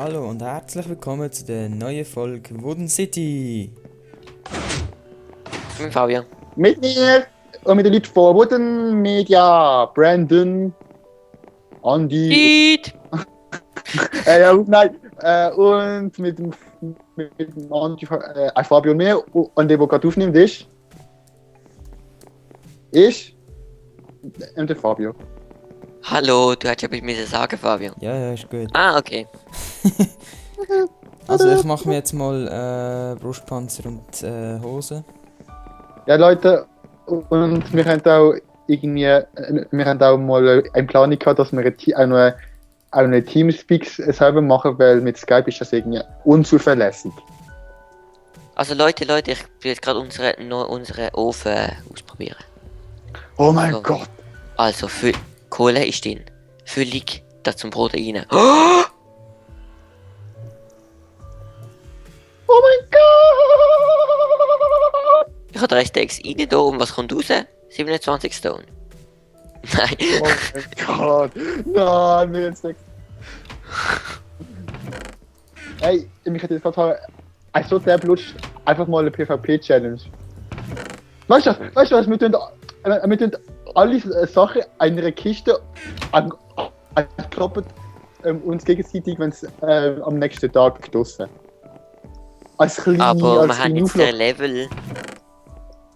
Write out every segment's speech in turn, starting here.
Hallo und herzlich willkommen zu der neuen Folge Wooden City. Mit Fabian. Mit mir und mit den Leuten von Wooden Media, Brandon, Andy, Piet! nein, und mit dem Andy, Fabio und mir, und der gerade aufnimmt, ist ich und der Fabio. Hallo, du hättest ja mit mir sagen, Fabian. Ja, ist gut. Ah, okay. Also ich mache mir jetzt mal Brustpanzer und Hose. Ja, Leute, und wir haben auch irgendwie, wir haben auch mal einen Plan gehabt, dass wir eine Teamspeaks selber machen, weil mit Skype ist das irgendwie unzuverlässig. Also Leute, ich will jetzt gerade unsere Ofen ausprobieren. Oh mein So. Gott! Also, Kohle ist drin. Völlig da zum Brot rein. Oh! Oh mein Gott! Ich habe 3 Stacks rein da und was kommt raus? 27 Stone. Nein. Oh mein Gott! Nein, mir jetzt nichts. Hey, mich hat jetzt gerade so der Lust, einfach mal eine PvP-Challenge. Weißt du was? Wir tun alle Sachen in einer Kiste ankloppen uns gegenseitig, wenn es am nächsten Tag gestoßen. Als kleine, Aber als wir haben kleine jetzt Auflage. ein Level.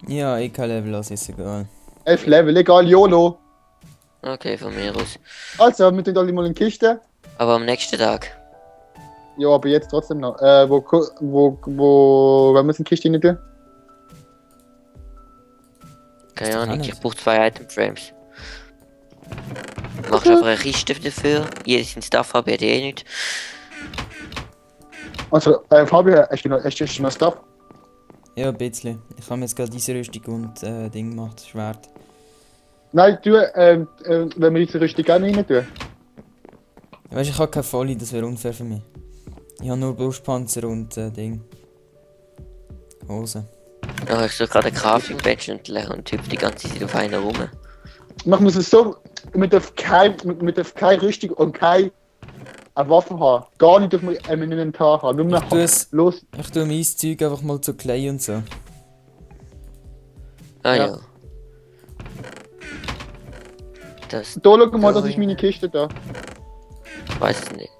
Ja, ich kann Level, also ist egal. 11 Level, egal, YOLO. Okay, von mir aus. Also, wir tun alle mal in die Kiste. Aber am nächsten Tag. Ja, aber jetzt trotzdem noch. Wenn wir es in die Kiste rein tun? Keine doch Ahnung, nicht. ich brauche 2 Item Frames. Machst du einfach eine Kiste dafür? Jedes in Stuff habe ich eh nicht. Also, Fabio, hast du noch Stuff? Ja, ein bisschen. Ich habe jetzt gerade diese Rüstung und Ding gemacht, Schwert. Nein, wenn wir diese Rüstung gerne rein tun. Weißt du, ich habe keine Volley, das wäre unfair für mich. Ich habe nur Brustpanzer und Ding. Hose. Ja, ich suche gerade ein Crafting-Badge und hüpfe die ganze Zeit auf einer rum. Man muss es so, mit keine Rüstung und keine Waffe haben. Gar nicht auf einem Inventar haben. Nur Ich tue es- los. Ich tue mein Zeug einfach mal zu Clay und so. Ah Ja. ja. Das Da schau mal, das ist meine Kiste da. weiß ich nicht.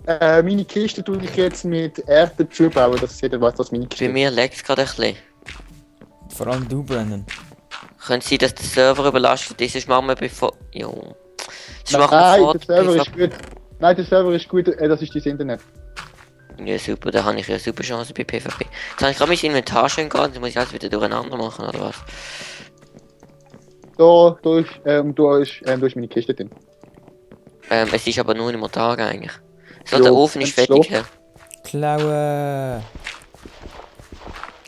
Meine Kiste tue ich jetzt mit Erde zubauen, dass jeder weiß, dass meine Kiste Bei mir leckt es gerade ein bisschen. Vor allem du, Brandon. Könnte sein, dass der Server überlastet ist, sonst machen wir bevor... Jo. Sonst machen wir Nein, vor der Server PvP. ist gut. Nein, der Server ist gut, das ist das Internet. Ja super, da habe ich ja super Chance bei PvP. Jetzt habe ich gerade mein Inventar schön gehabt, jetzt muss ich alles wieder durcheinander machen, oder was? Da ist meine Kiste drin. Es ist aber nur im Tag eigentlich. So, Ja, der Ofen ist und fertig, ja? Klauen!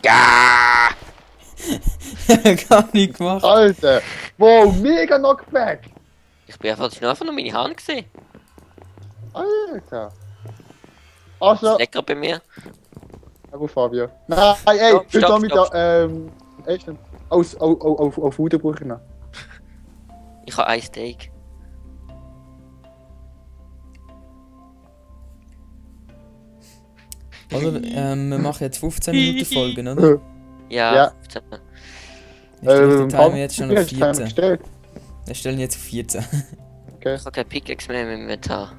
Ja! Gar nicht gemacht. Alter! Wow, mega Knockback! Ich bin einfach nur meine Hand gesehen. Alter! Das Also, lecker bei mir. aber Fabio. Nein, ey, Stopp, du stopp, damit stopp. echt auf Hude brauchen. Ich habe ein Steak. Oder, wir machen jetzt 15 Minuten Folgen, oder? Ja. Ja. Ich stelle den Timer jetzt schon auf hast du den Timer 14. gestellt? Wir stellen jetzt auf 14. Okay. Ich habe kein Pickaxe mehr im Inventar.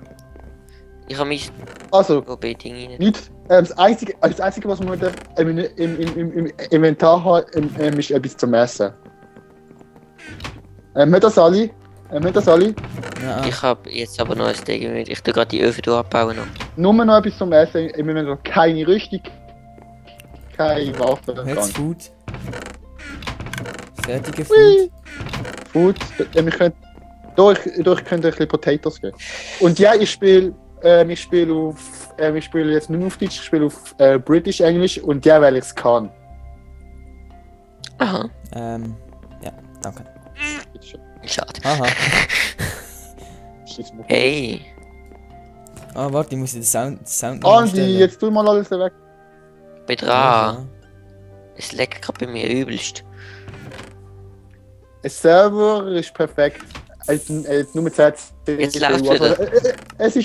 Ich habe mein Also, OB-Ding rein. nicht, das Einzige, was man im Inventar hat, ist etwas zum Essen. Hat das alle? Hat das alle? Ja, Ich habe jetzt aber noch ein Steak mit. Ich tue gerade die Öfen abbauen noch. Nur noch etwas zum Essen im Inventar. Keine Rüstung, keine Waffe. gar jetzt nichts. Food. Fertige Food. Hui. Gut, wir können, durch könnte ein bisschen Potatoes geben. Und ja, ich spiele jetzt nicht nur auf Deutsch, ich spiele auf British Englisch und ja, weil ich es kann. Aha. Ja, danke. Bitteschön. Schade. Aha. Schieß mal. Hey. Ah, warte, ich muss den Sound noch Andi, jetzt tu mal alles weg. Bin dran. Ja. Es leckt gerade bei mir übelst. Ein Server ist perfekt. Nummer 10 Jetzt läuft's CPU. Also, wieder. es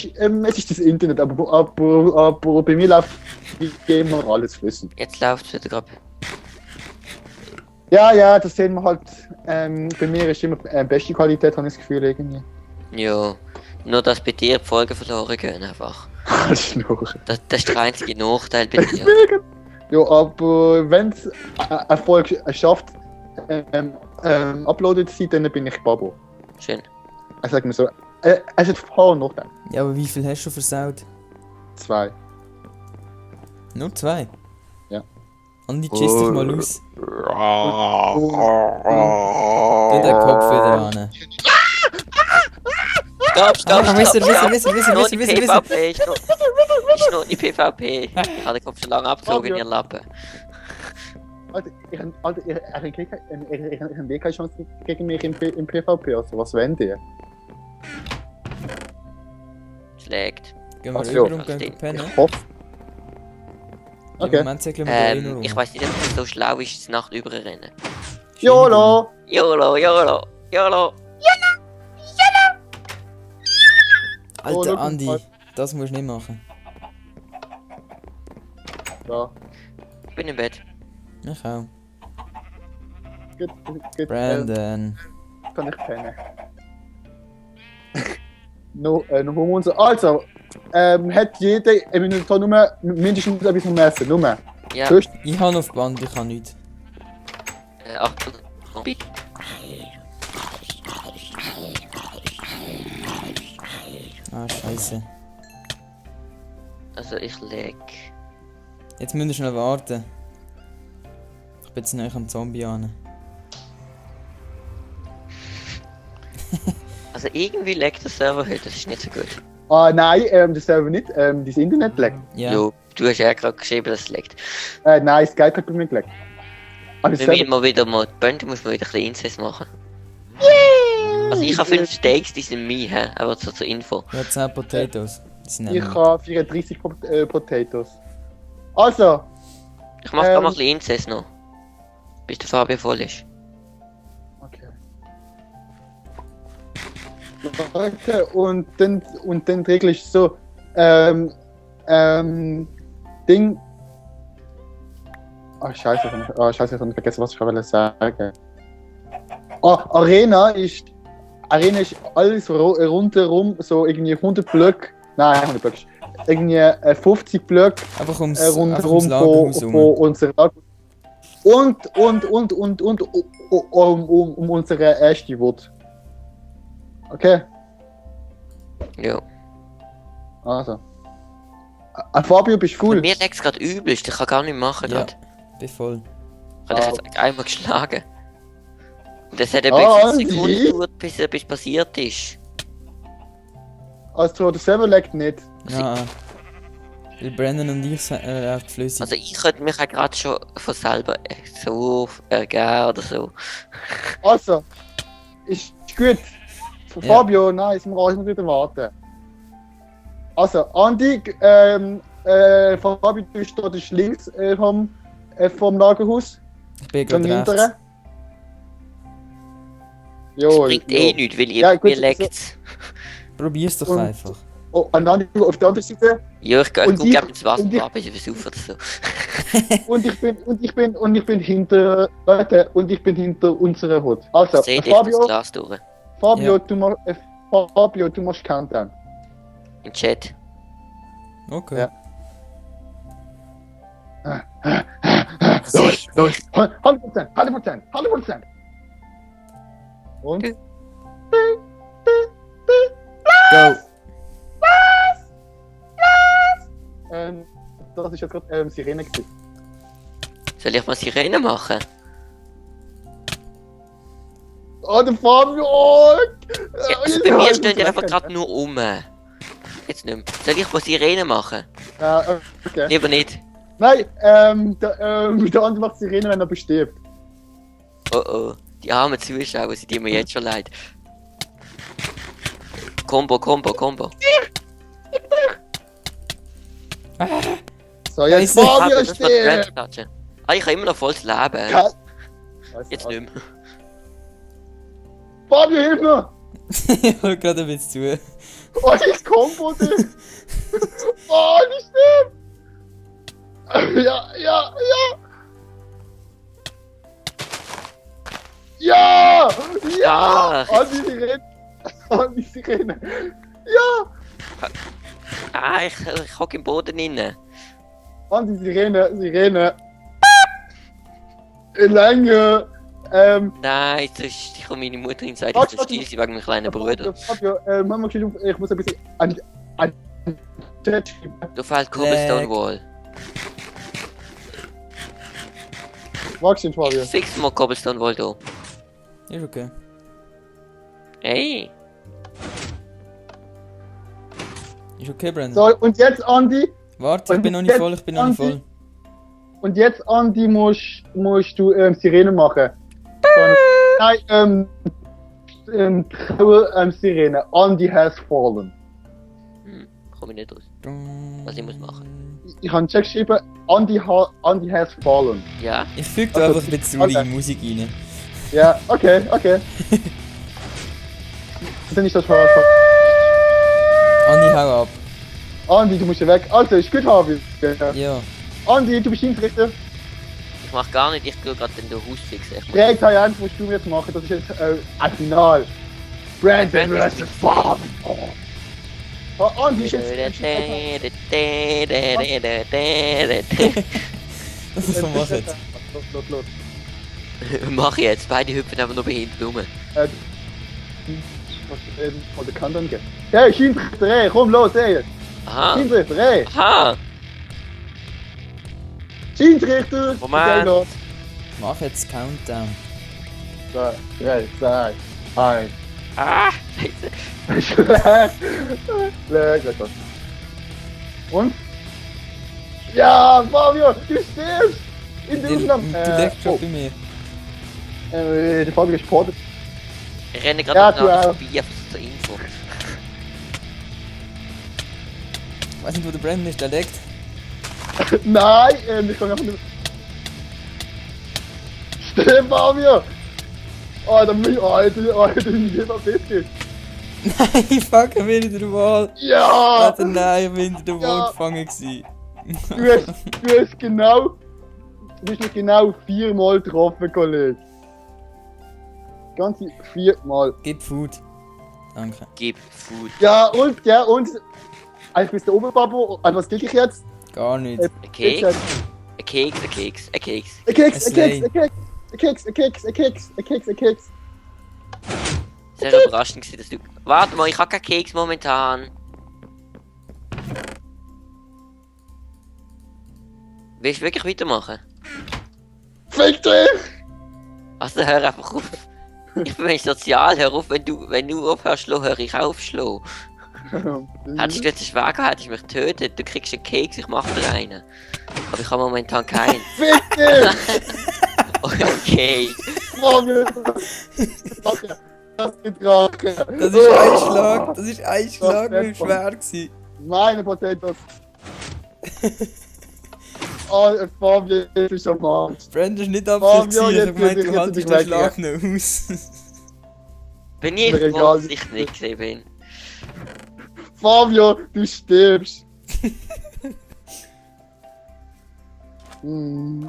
ist das Internet, aber bei mir läuft wie immer alles flüssig. Jetzt läuft's wieder gerade. Ja, das sehen wir halt. Bei mir ist immer beste Qualität, habe ich das Gefühl irgendwie. Ja. Nur dass bei dir die Folgen verloren gehen einfach. Alles nur. Das ist der einzige Nachteil bei dir. Deswegen. Ja, aber wenn es Erfolg schafft, uploadet zu sein, dann bin ich Babo. Schön. Also sagen wir so. Es hat Vor- und Nachteile. Ja, aber wie viel hast du versaut? 2. Nur 2? Ja. Andi, tschüss dich mal aus. Und, Tu den Kopf wieder an. Stopp! Wisser. Noch die PvP, ist noch die PvP. Ich habe den Kopf schon lange abgezogen in ihr Lappen. Alter, ich habe wirklich keine Chance gegen mich im PvP. Also, was wollen die? Schlägt. Gehen wir Ach so. rüber und gehen Stimmt. pennen? Ich hoffe. Im Okay. Moment segeln wir da nur Ich weiß nicht, ob es so schlau ist, die Nacht überrennen. YOLO! YOLO! Oh, Alter, schau Andi, mal. das musst du nicht machen. Ja, Ich bin im Bett. Ich auch. gut. Brandon. Kann ich pennen. No, also, hat jeder Minute nur mindestens etwas zum Essen, nur. Ja, Sonst, Ich habe auf Band, ich kann nichts. Achtung. Ah, scheiße. Also ich leg. Jetzt müsst ihr schnell warten. Ich bin jetzt näher am Zombie an. Also irgendwie leckt der Server heute, das ist nicht so gut. nein, das selber nicht, das Internet leckt. Ja. Jo, du hast ja gerade geschrieben, dass es leckt. Nein, Skype hat bei mir geleckt. Aber Wir müssen mal wieder mal die Bände, muss man wieder ein bisschen Inzest machen. Also ich habe 5 Steaks, die sind mir, hä? Aber so zur Info. Ich habe 10 Potatoes. Die sind Ich nämlich- habe 34 Potatoes. Also, Ich mach gerade mal ein bisschen Inzest noch. Bis der Fabio voll ist. okay. Leute, und dann die Regel ist so, Ding. Scheiße, ich habe vergessen, was ich wollte sagen. Arena ist alles rundherum, so irgendwie 100 Blöcke. Nein, 100 Blöcke. Irgendwie 50 Blöcke Einfach ums rundherum Lagerhaus von rum. unserer Lager. Und um unsere erste Wut. Okay, Jo. also. Fabio, bist du Und cool? mir leckt es gerade übelst, ich kann gar nicht machen Ja, gerade. bin voll. Ich habe dich jetzt einmal geschlagen. Und das hat Ah, etwa 5 Sekunden wie? gedauert, bis etwas passiert ist. Also, das selber leckt nicht. Ja. Weil Brandon und ich sind recht flüssig. Also ich könnte mich auch gerade schon von selber so ergeben oder so. Also, ist gut. Ja. Fabio, nein, ich muss wieder warten. Also, Andi, Fabio, du stehst links vom Lagerhaus. ich bin Zum gerade hinteren. rechts. Das Jo, bringt eh nichts, weil ihr Ja, gut, mir leckt. Probier's doch Und- einfach. Oh, auf der anderen Seite. Ja, ich Und gucke ich- gerne ins Wasser, und ich- aber ich versuche oder so. Und ich bin hinter, Leute, und ich bin hinter unserer Hut. Also, Seht ihr das Fabio, Glas durch? Fabio, Ja. Fabio, du machst Countdown. Im Chat. Okay. Ja. Los, 100%. Und? Okay. Go! Das ist jetzt gerade Sirene gewesen. Soll ich mal Sirene machen? Oh, der Fabio! Oh, Ja, also bei mir stehen die einfach gerade nur um. Jetzt nicht mehr. Soll ich mal Sirene machen? Ja, okay. Lieber nicht. Nein, der andere macht Sirene, wenn er bestirbt. Oh oh. Die armen Zuschauer, sind die mir jetzt schon leid. Combo. So, jetzt Scheiße. Fabio Das war die stirbt! Rap-Klatsche. Ah, ich habe immer noch volles Leben. Scheiße, Jetzt nicht mehr. Fabio, hilf mir! Ich hol gerade ein bisschen zu. Oh, das Kombo, Ding! Oh, nicht stimmt! Ja, ja, ja! Ja! Ja! Ach. Oh, die Sirene! Oh, die Sirene! Ja! Ah, ich hock im Boden inne. Oh, die Sirene! Lange! Nein, ich komme meine Mutter ins Seite, Warte, das still sie wegen meinem kleinen Bruder. Fabio, Mama, ich muss ein bisschen an Chat schreiben. Du fällst Cobblestone Lag. Wall. Magst du den, Fabio? Ich fix mal Cobblestone Wall da. Ist okay. Hey! Ist okay, Brandon. So, und jetzt, Andi, Warte, ich bin noch nicht voll, ich bin noch nicht voll. und jetzt, Andi, musst du Sirene machen. Nein, Trauer, Sirene. Andi has fallen. Komm ich nicht raus. Was ich muss machen? Ich habe einen Check geschrieben, Andi has fallen. Ja? Ich füge da Also, einfach ein bisschen okay. Musik rein. Ja, okay. Dann ist das schon. Andi, hau ab. Andi, du musst ja weg. Also, ist gut, Harvey. Ja. Andi, du bist Schiedsrichter. Ich mach gar nicht, ich geh grad den Haus fixen. Ich mach- 3 2 1 musst du jetzt machen, das ist jetzt ein Final. Brandon vs. Farm. Oh, Andi ist jetzt. Was mach jetzt? Los. Mach jetzt, beide hüpfen aber nur behindert rum. Von der Kante angehen. Hey, Schiedsrichter, hey, komm los, hey. Aha! Schiedsrichter, hey. Aha! Schiedsrichter. Moment. Okay, los. Mach jetzt Countdown. 3 2 1. Ah! Leg das. Und? Ja, Fabio, du stirbst! In der Du Aufnahme. legst schon bei mir. Der Fabio ist gesportet. Ich renne Ja, gerade du ja, auch. vorbei, einfach zur Info. Ich weiß nicht, wo der Brandon ist, der legt. Nein, ich kann einfach nicht. Stimmt, Fabio! Oh, dann bin ich. Alter, wie geht das jetzt? Nein, fuck, ich bin hinter der Wall. Ja! Alter, nein, ich bin hinter der Wall Ja. gefangen gewesen. Du hast genau. Du hast mich genau 4-mal getroffen, Kollege. Ganze 4-mal. Gib Food. Danke. Gib Food. Ja, und. Eigentlich bist du Oberbabo. An was klicke ich jetzt? Gar nicht. Ein Keks? Ein Keks, ein Keks, ein Keks. Ein Keks, Ein ein Keks. Sehr überraschend gewesen, dass du... Warte mal, ich hab keinen Keks momentan. Willst du wirklich weitermachen? Fick dich! Also hör einfach auf. Ich bin sozial, hör auf, wenn du aufhörst, höre ich auf, schlau. Hättest du jetzt einen Schwager, hättest du mich getötet. Du kriegst einen Keks, ich mach dir einen. Aber ich habe momentan keinen. Fick dich! Okay. Fabio! Das ist Drache! Das ist ein Schlag, das ist ein Schlag, Das wie ist schwer gewesen. Meine Potatoes! Oh, Fabio, das ist am Arsch! Brandon ist nicht Fabio, absichtlich, ich jetzt hab gemeint, bin ich- du jetzt haltest bin den ich weg, Schlag noch aus. Bin ich Mir egal. froh, dass ich nicht gesehen bin. Fabio, du stirbst! Mm.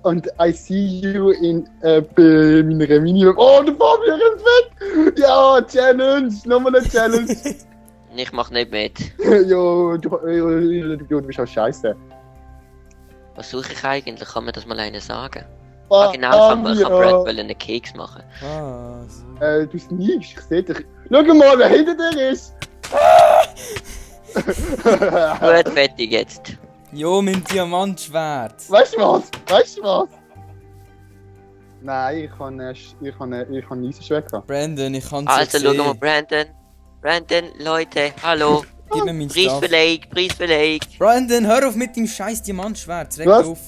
Und I see you in bei meiner Mini. Oh, der Fabio rennt weg! Ja, Challenge! Nochmal eine Challenge! Ich mach nicht mit. Jo, du bist auch scheiße. Was suche ich eigentlich? Kann mir das mal einer sagen? Ah, genau, ich kann Brad Bell einen Keks machen. Was? Du sneakst, ich seh dich. Schau mal, wer hinter dir ist! Gut, fertig jetzt. Jo, mit dem Diamantschwert. Weißt du was? Nein, ich kann Eisenschwert gehabt. Brandon, ich kann's Also, nicht schau mal, sehen. Brandon. Brandon, Leute, hallo. Gib mir mein Stuff. Preisverleg. Brandon, hör auf mit dem scheiß Diamantschwert. Reg Was? auf.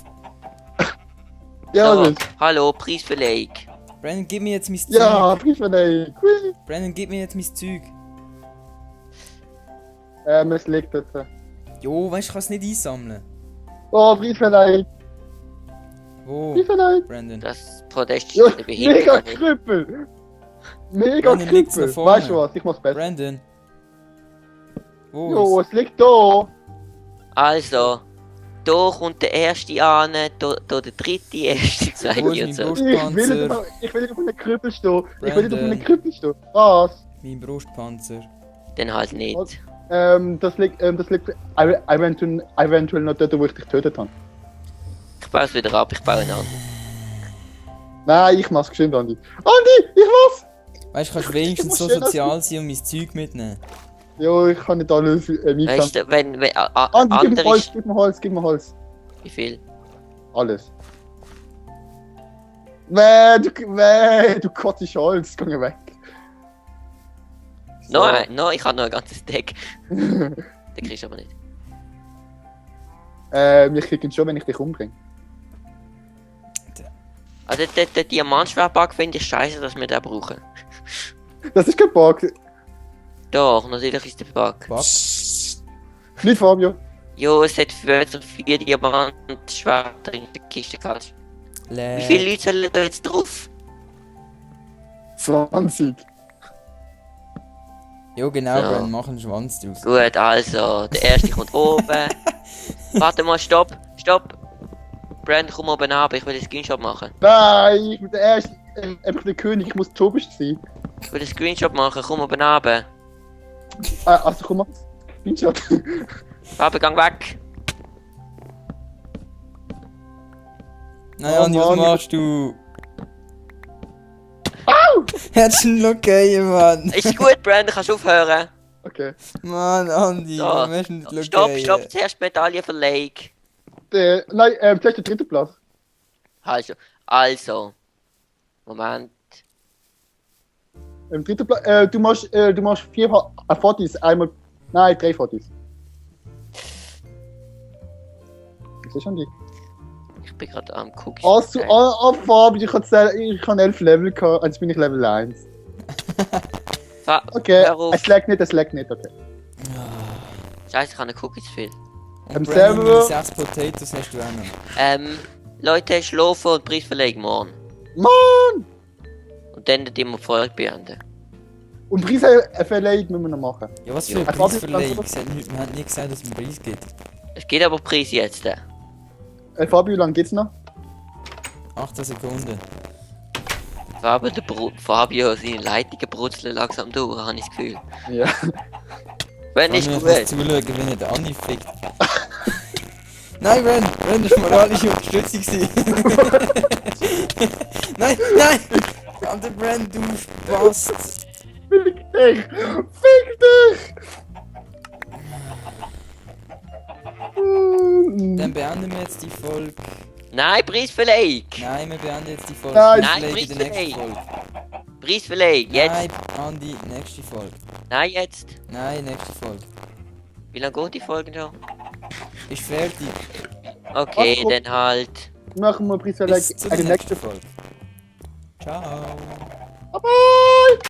Ja, So, was? hallo, Preisverleg. Brandon, gib mir jetzt mein Zeug. Ja, Briefverleih. Brandon, gib mir jetzt mein Zeug. Es liegt dort. Jo, weißt du, ich kann es nicht einsammeln. Oh, Briefverleih. Wo? Briefverleih. Brandon. Das Podest Ja, ist eine mega Behinderung. Krüppel. Mega Brandon liegt's Kippel. nach vorne. Weißt du was? Ich mach's besser. Brandon. Wo Jo, ist? es liegt da. Also, da kommt der erste an, da der dritte, erste, Wo zweite ist und mein so. Brustpanzer? Ich will nicht auf einem Krüppel stehen. Ich will nicht auf Brandon. einem Krüppel stehen. Was? Mein Brustpanzer. Dann halt nicht. Was? Das liegt eventuell noch dort, wo ich dich getötet habe. Ich baue es wieder ab, ich baue ihn an. Nein, ich mach's geschwind, Andi. Andi, ich mach's! Weißt du, kannst du wenigstens so muss schön, sozial sein und mein Zeug mitnehmen. Jo, ich kann nicht alles mitnehmen. Weißt du, wenn Andi, gib mir andere Holz, ist... gib mir Holz. Wie viel? Alles. Du kotzt Holz, komm weg. So. No, ich habe noch ein ganzes Deck. Den kriegst du aber nicht. Ich krieg ihn schon, wenn ich dich umbringe. Also der Diamantschwertbug finde ich scheiße, dass wir den brauchen. Das ist kein Bug. Doch, natürlich ist der Bug. Bug. Nicht Fabio. Jo, es hat 4 Diamantschwerter in der Kiste gehabt. Wie viele Leute sollen da jetzt drauf? 20. Jo, genau, So. Brandon, mach einen Schwanz draus. Gut, also, der erste kommt oben. Warte mal, stopp. Brandon, komm oben ab, ich will den Screenshot machen. Nein, ich bin der Erste. Ich bin der König, ich muss der Oberste sein. Ich will den Screenshot machen, komm oben ab. Also komm mal. Screenshot. Fabi, gang weg. Nein, Oh Andi, was Mann. machst du? Au! Hättest du ihn okay, Mann? Ist gut, Brandon, kannst du aufhören. Okay. Mann, Andi, So. warum hast du nicht Stopp, okay? zuerst Medaillenverleih. Nein, vielleicht der dritte Platz. Also. Moment. Dritter Platz. Du machst 4 Fotos. Einmal. Nein, 3 Fotos. Was ist schon die? Ich bin gerade am Cookies. Also, Fabi, ich habe 11 Level gehabt, jetzt bin ich Level 1. Okay, Hör auf. es lag nicht, okay. Scheiße, ich habe Cookies zu viel. Und Server. Brandon, 6 Potatoes hast du auch noch. Leute, schlafen und Preisverleih morgen. Mann! Und dann die Folge beenden. Und Preisverleihung müssen wir noch machen. Ja, was Ja. für ein Fabi, Preisverleihung? kannst Wir haben nie gesagt, dass es einen Preis gibt. Es geht aber Preis jetzt. Fabio, wie lange geht's noch? 18 Sekunden. Fabio, seine Leitungen brutzeln langsam durch, habe ich das Gefühl. Ja. Wenn Kann nicht ich gut. muss zuschauen, wenn er den Andi fickt. Nein, Brandon, das war moralische Unterstützung. Nein! Alter Brandon, du Spast! Fick dich! Fick dich! Dann beenden wir jetzt die Folge. Nein, Preisverleih! Nein, wir beenden jetzt die Folge. Nein. Preisverleihung in der nächsten Folge. Preisverleih, jetzt! Nein, Andi, nächste Folge. Nein, jetzt! Nein, nächste Folge. Wie lange geht die Folge schon? Bist fertig. Okay, Ach, guck. dann halt. Machen wir Preisverleihung Bis zur in der nächsten nächsten Folge. Ciao.